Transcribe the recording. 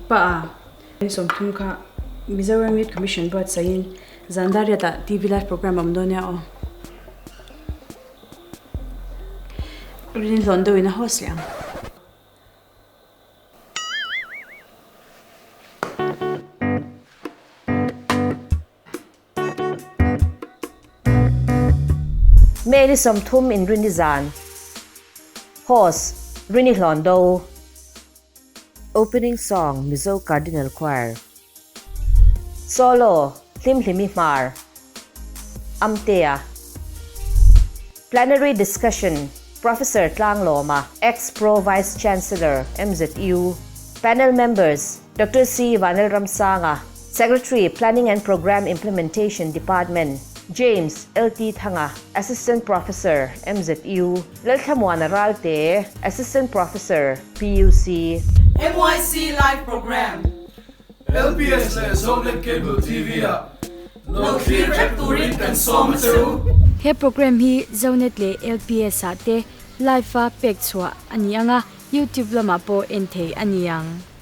Pa a 30 kha Mizoram Youth Commission buatsaihin zan dar riatah TV live program a awm dawn nia aw. Rinhlawh deuhin a host leh ang. May ni 30 Inrinni zan. Host, Rini Hlawndo. Opening song, Mizo Cardinal Choir. Solo, Hlimhlimi Hmar. Amtea. Plenary discussion, Professor Tlanglawma, Ex-Pro Vice Chancellor, MZU. Panel members, Doctor C. Vanlalramsanga, Secretary, Planning and Programme Implementation Department, James LT Thanga, Assistant Professor, MZU, Lalthlamuana Ralte, Assistant Professor, PUC. MYC Live Programme. LPS leh Zonet Cable TV ah lo thlir vek turin kan sawm a che u. He programme hi Zonet leh LPS ah te live a pek chhuah a ni ang a, YouTube lamah pawh en thei a ni ang.